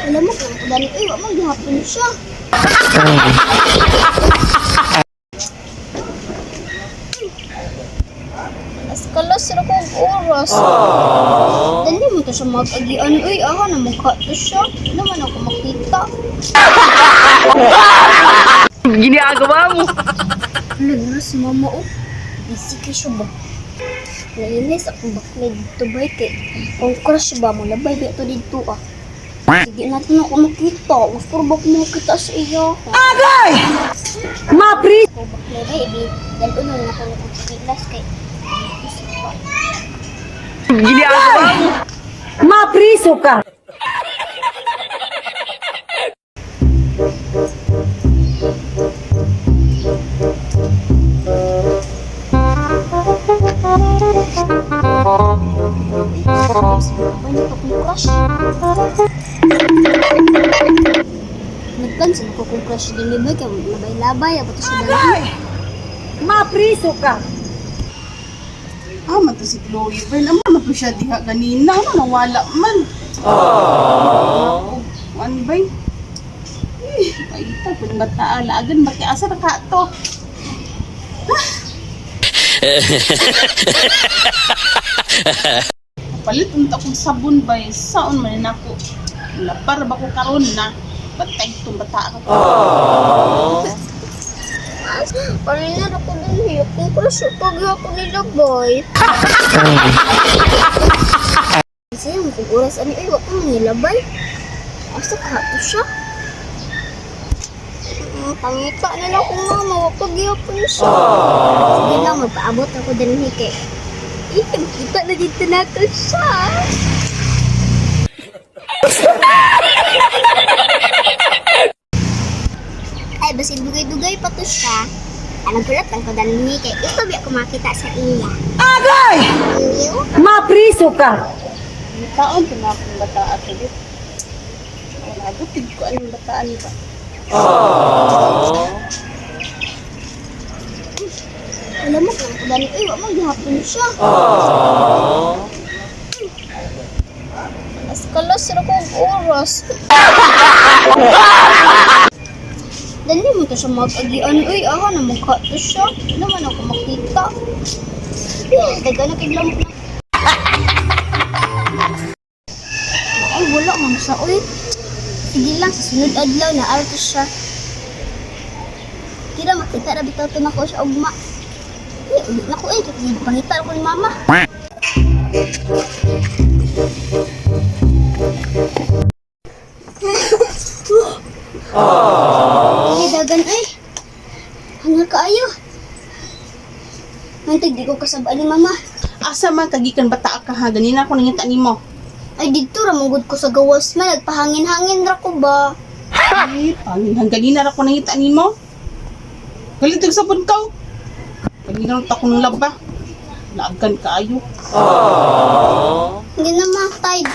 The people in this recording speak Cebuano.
Alam mo kung ako dani, ay, wa man gihapon siya. Askalas ra kog oras. Dali mo to siya mag-agian. Uy, aha na mukha to siya. Wala man ako makita. Ginagawa mo. Ano si mama oh. Busy kay siya ba? Nainis akong bakla dito ba kay ang crush ba mo labay ba ito dito ah. Sige natin ako makita. Gusto ba ako makita sa iya? Agay! Mapri! Ako bakla ba ibi dalon na ako ng pagkilas kay busy pa. Ginagawa mo. Mapriso ka! Sabay na to akong crush. Nagpansin ako kung crush din ni Boy kay labay-labay abot siya dali. Mapriso ka! Ah, man to si Chloe. Well, amo man to siya diha ganina. Ano nawala man? Aww. Ano ba? Eh, paita kung bata laagan makiasa na ka to. Palit unta kong sabon ba saon man nako. Lapar ba ko karon na? Batay tong bata ka. Kanina ako din akong crush pag ako nila boy. Kasi yung kung oras ani ay wako nilabay. Asa ka to siya? Pangita nila kung mama, wako gyapon siya. Sige lang, magpaabot ako din kay. Eh, makita na dito na to siya. Ay, basin dugay-dugay pa to siya. Anong pulot lang ko dali kay gusto biya ko makita sa iya. Agay! Iyo? Mapriso ka! Taon to na akong bata ato dit. Wala gutid ko anong bataan ba. Alam mo kung ako dali, ay, wa man gihapon siya. Askalas ra kog oras. Dali mo to siya mag-agian. Uy, aha na mukha to siya. Wala man ako makita. Eh, daga na kay lamok na. Ay, wala man siya. Uy, sige lang, sa sunod adlaw na to siya. Kira makita ra bitaw to nako siya ugma. Eh, uli na ko eh. Kasi pangita ko ni mama. Ay, dagan ay. Hangal kaayo. Nantag di ko kasabaan ni mama. Asa man kagikan bata ka ha ganina ko nangita nimo. Ay, dito ramugod ko sa gawas man. Nagpahangin-hangin ra ko ba? Ay, pangin hanggang ganina ra ko nangita nimo. Galit og sabon ka. Ganina ra ko nang laba. Laagan kaayo. Hindi na ma, tide.